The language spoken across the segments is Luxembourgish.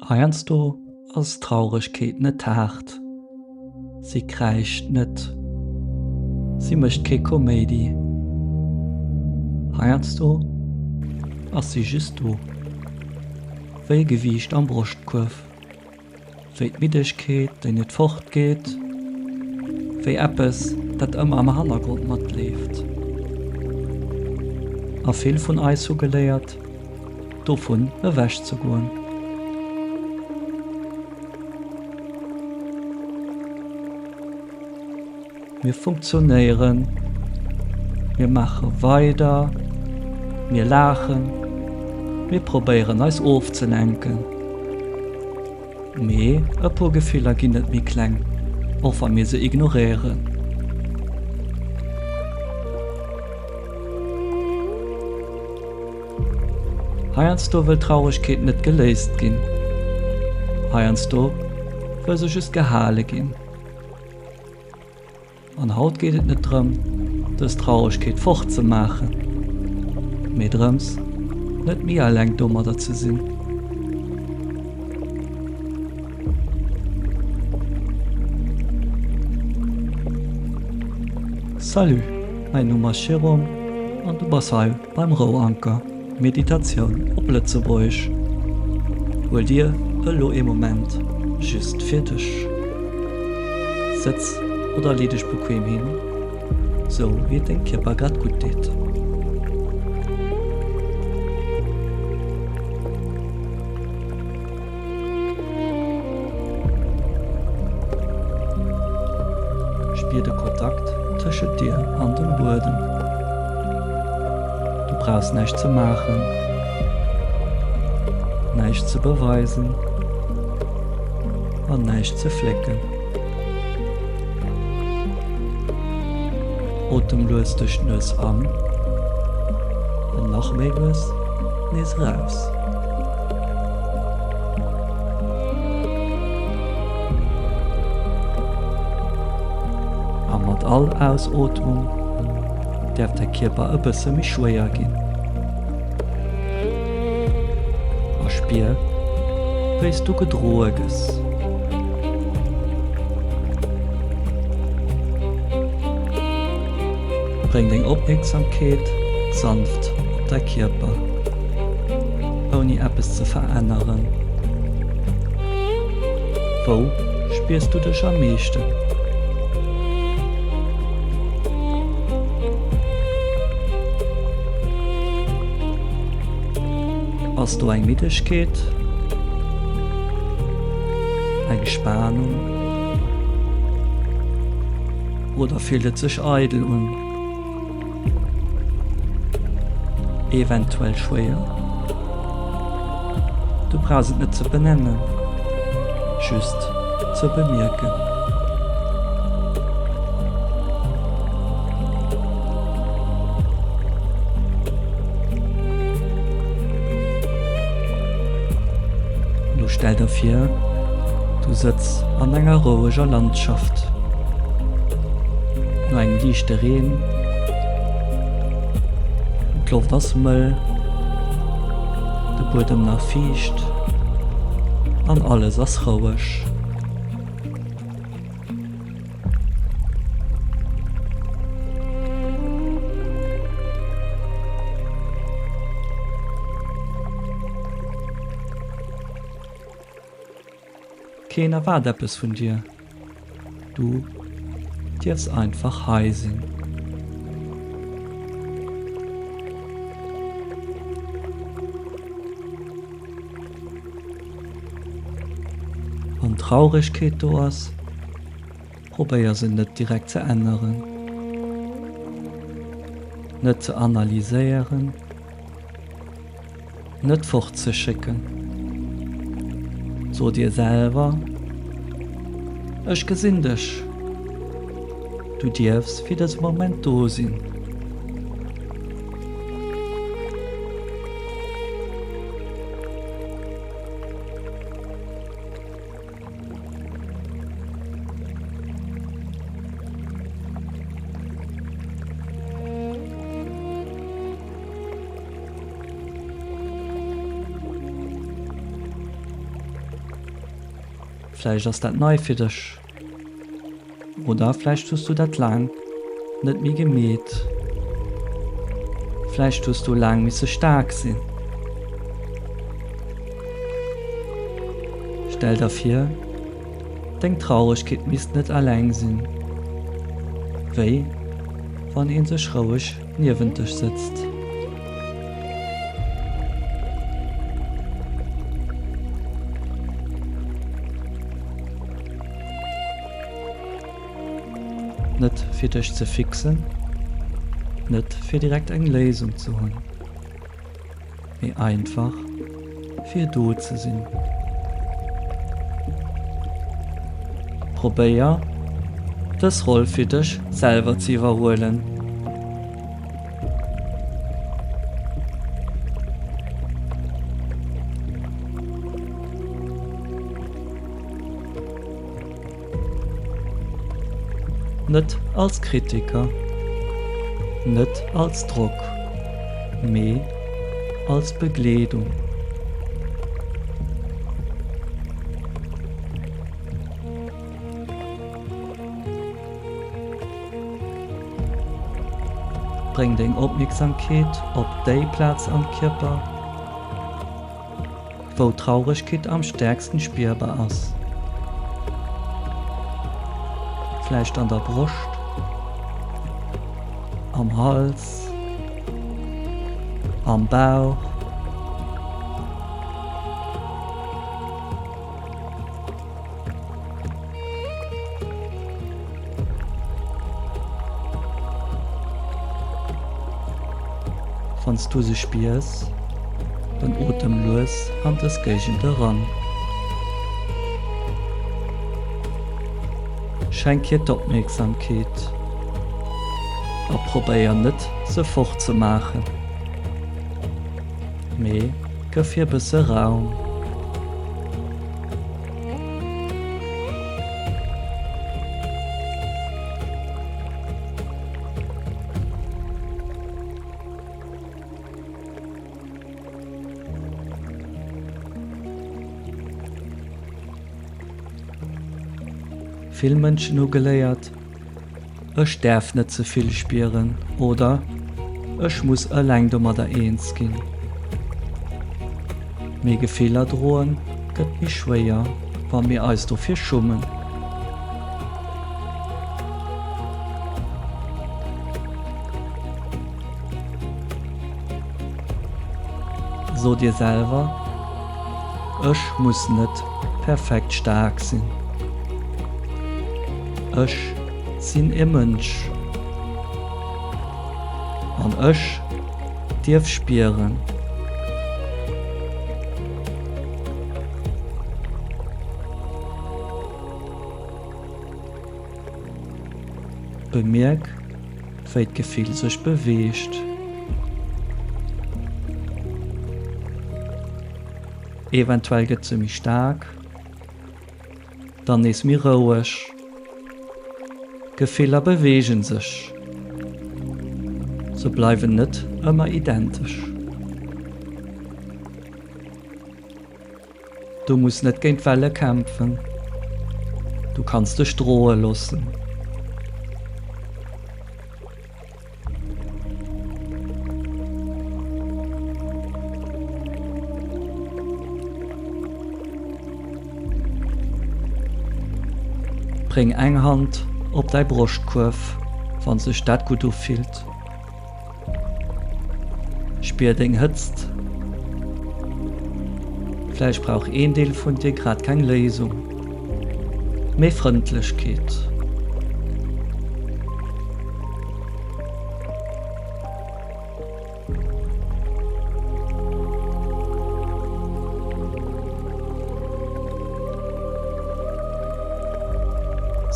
Heiansdo ass Trauregkeet net haart, si kräischt net, si mécht kee Koméidi. Heiansdo ass si just do, wéi e Gewiicht am Broschtkuerf. Wéi d'Middegkeet, déi net fortgeet, wéi eppes, dat ëmmer am Hannergrond matleeft. A vill vun eis hu geléiert, dovun ewech ze goen. Mir funktionéieren, mir maache weider, mir laachen, mir probéieren eis ofzelenken. Mee e puer Gefiller ginn net méi kleng, och wa mir se ignoréieren. Heiansdo wëll Trauregkeet net geléist ginn, heiansdo wëll se just gehale ginn. An haut geet et net drëm, dës Trauregkeet fort ze maachen, mee drëms, net méi eleng domadder ze sinn. Salut, mäin Numm ass Jérôme an du bass hei beim Rouanker. Meditatioun op Lëtzebuergesch. Huel dir elo ee Moment just fir dech. Sëtz oder lee dech bequem hin, sou wéi et dengem Kierper grad gutt deet. Spier de Kontakt tëschent dir an dem Buedem. Du brauchs näischt ze maachen, näischt ze beweisen an näischt ze flécken. Otem lues duerch d'Nues an an nach méi lues nees eraus. A mat all Ausootmung däerf däi Kierper e bësse méi schwéier ginn. A spier, wéi s du gedroe gëss. Bréng deng Opmierksamkeet sanft op däi Kierper, ouni eppes ze veränneren. Wou spiers du dech am meeschten? Ass do eng Middegkeet? Eng Spanung? Oder fillt et sech eidel un? Eventuell schwéier? Du brauchs et net ze benennen, just ze bemierken. Lo stell der vir, du sëtz an enger roueger Landschaft. No engem liichte Reen, d'Loft ass mëll, de Buedem nach fiicht an alles ass roueg. Keen erwaart eppes vun dir, du dierfs einfach hei sinn. Wann Trauregkeet do ass, probéier se net direkt ze änneren, net ze analyséieren, net fortzeschécken. So dir selwer, Ech gesinn dech, du dierfs fir dëse Moment do sinn. Vläicht ass dat nei fir dech. Oder vläicht hues du dat laang net méi gemeet. Vläicht hues du laang misse staark sinn. Stell der vir, deng Trauregkeet misst net eleng sinn, wéi wann een sech roueg niewent dech sëtzt. Net fir dech ze fixen, net fir direkt eng Léisung ze hunn, mee einfach fir do ze sinn. Probéier dës Roll fir dech selwer ze iwwerhuelen. Net als Kritiker, net als Drock, mee als Begleedung. Bréng deng Opmierksamkeet op déi Plaz am Kierper, wou d'Trauregkeet am stäerksten spierbar ass. Vläicht an der Broscht, am Hals, am Bauch. Wann s du se spiers, dann otem lues an dës Géigend eran. Schenk hir d'Opmierksamkeet a probéier net se fort ze maachen, mee gëff hir bësse Raum. Vill Mënschen hu geléiert, Ech däerf net ze vill spieren oder Ech muss eleng domadder eens ginn. Mee Gefiller droen gëtt méi schwéier, wa mir eis dofir schummen. So dir selwer, Ech muss net perfekt staark sinn. Ech sinn e Mënsch. An ech dierf spieren. Bemierk, wéi d'Gefill sech beweegt. Eventuell gëtt se méi staark, dann nees méi roueg. Gefiller beweegen sech, se bleiwen net ëmmer identesch. Du muss net géint d'Welle kämpfen, du kanns dech droe loossen. Bréng eng Hand op däi Broschtkuerf, wann sech dat gutt ufillt. Spier deng Hëtzt. Vläicht brauch een Deel vun dir grad keng Léisung, mee Frëndlechkeet.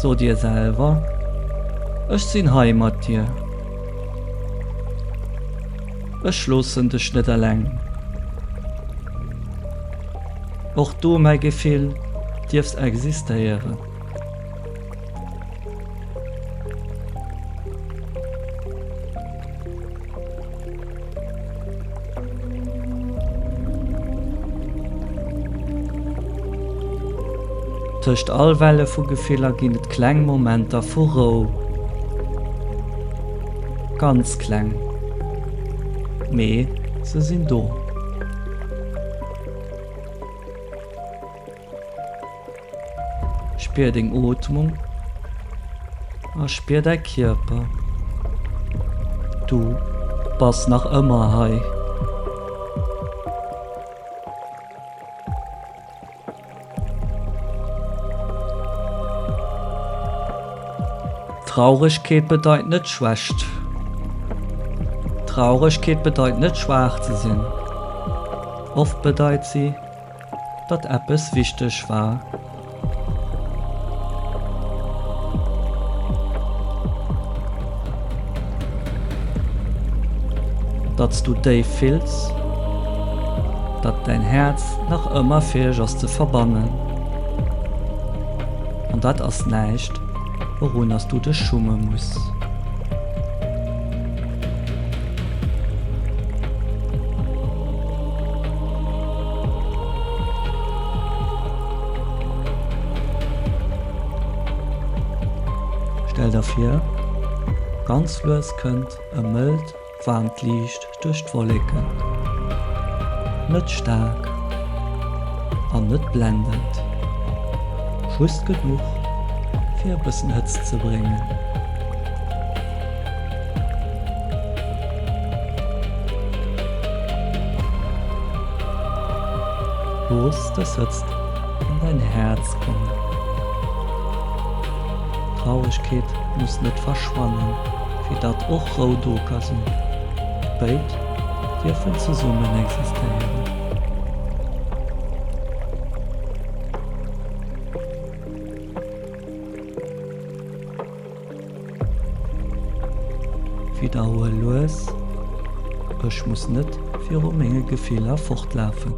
So dir selwer, Ech sinn hei mat dir. Ech loossen dech net eleng. Och du, mäi Gefill, dierfs existéieren. Tëscht all Welle vu Gefiller ginn et kleng Momenter vu Rou. Ganz kleng, mee se sinn do. Spier deng Ootmung a spier däi Kierper. Du bass nach ëmmer hei. Trauregkeet bedeit net Schwächt. Trauregkeet bedeit net schwaach ze sinn. Oft bedeit si, datt eppes wichteg war. Datt s du déif fills, datt däin Häerz nach ëmmer fäeg ass ze verbannen. An dat ass näischt, wourunner s du dech schumme muss. Stell der vir, ganz lues kënnt e mëllt, waarmt Liicht duerch d'Wolleken. Net staark an net blendend, just genuch, fir e bëssen Hëtzt ze bréngen. Looss dës Hëtzt an däin Häerz kommen. Trauregkeet muss net verschwannen, fir datt och Rou do ka sinn. Béid dierfen zesummen existéieren. Widderhuel lues, Ech muss net viru menge Gefiller fortlafen.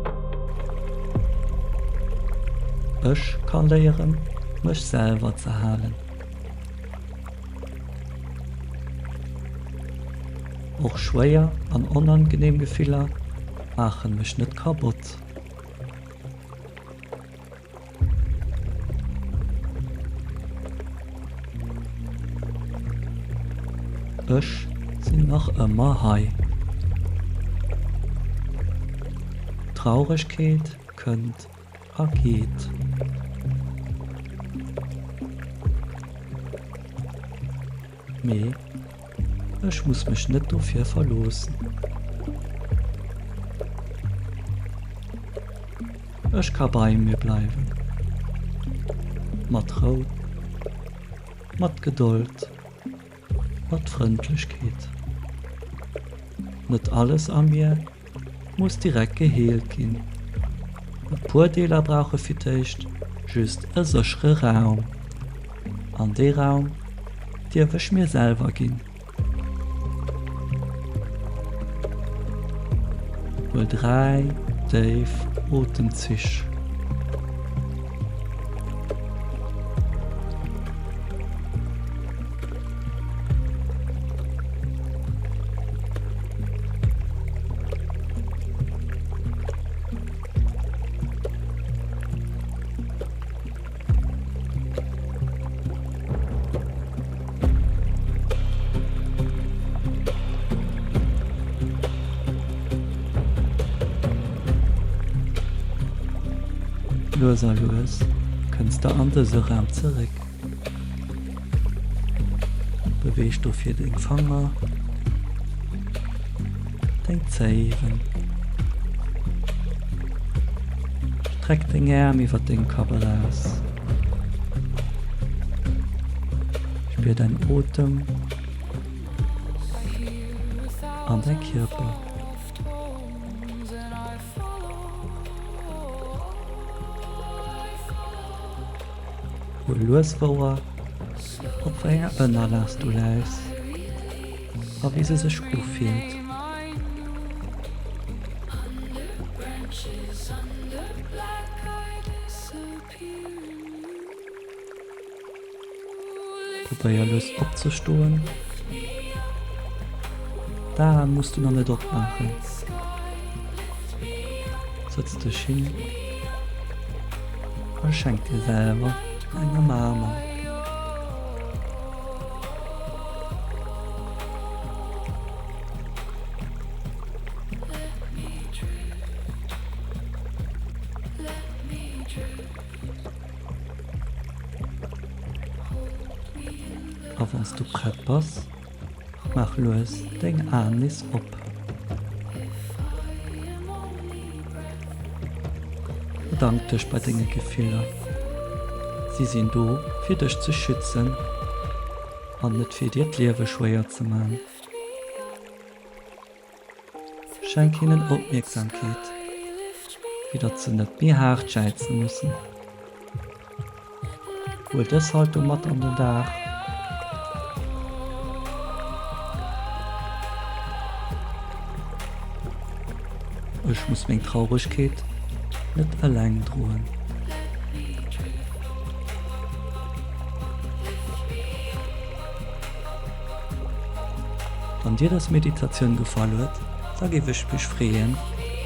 Ech ka léieren, mech selwer ze halen. Och schwéier an onangeneem Gefiller maachen mech net kabott. Ech sinn nach ëmmer hei. D'Trauregkeet kënnt a geet. Mee ech muss mech net dofir verloossen. Ech ka bei mir bleiwen. Mat Rou, mat Gedold, mat Frëndlechkeet. Net alles a mir muss direkt geheelt ginn. E puer Deeler brauche fir d'éischt just e séchere Raum. An dee Raum dierf ech mir selwer ginn. Huel 3 déif Otemzich. Lues a lues kënns de an dëse Raum zeréck. Beweeg dofir deng Fanger, deng Zéiwen. Streck deng Äerm iwwer dengem Kapp eraus. Spier däin Otem an däi Kierper. Huel lues wouer, op wéi enger Ënnerlag s du läis a wéi se sech ufillt. Probéier lues opzestoen. D'Aen muss du nach net opmaachen. Sëtz dech hin. A schenk dir selwer eng Ëmaarmung. A wann s du prett bass, maach lues deng Aen nees op. Bedank dech bei denge Gefiller. Si sinn do fir dech ze schützen an net fir dir d'Liewe schwéier ze man. Schenk hinnen Opmierksamkeet, fir datt se net méi haart jäize mussen. Huel dës Haltung mat an den Dag. Ech muss meng Trauregkeet net eleng droen. Wann dir dës Meditatioun gefall huet, da géif ech mech freeën,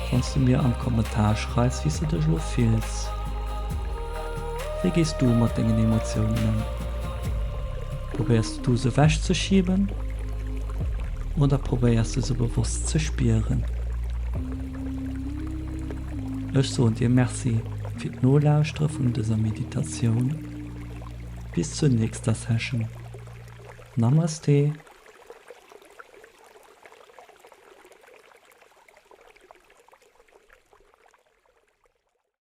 wann s du mir am Kommentar schreifs, wéi s du dech elo fills. Wéi gees du mat dengen Emotiounen ëm? Probéiers du se ewech ze schiben oder probéiers du se bewosst ze spieren? Ech soen dir Merci fir d'Nolauschtere vun dëser Meditatioun. Bis zur nächster Session. Namaste.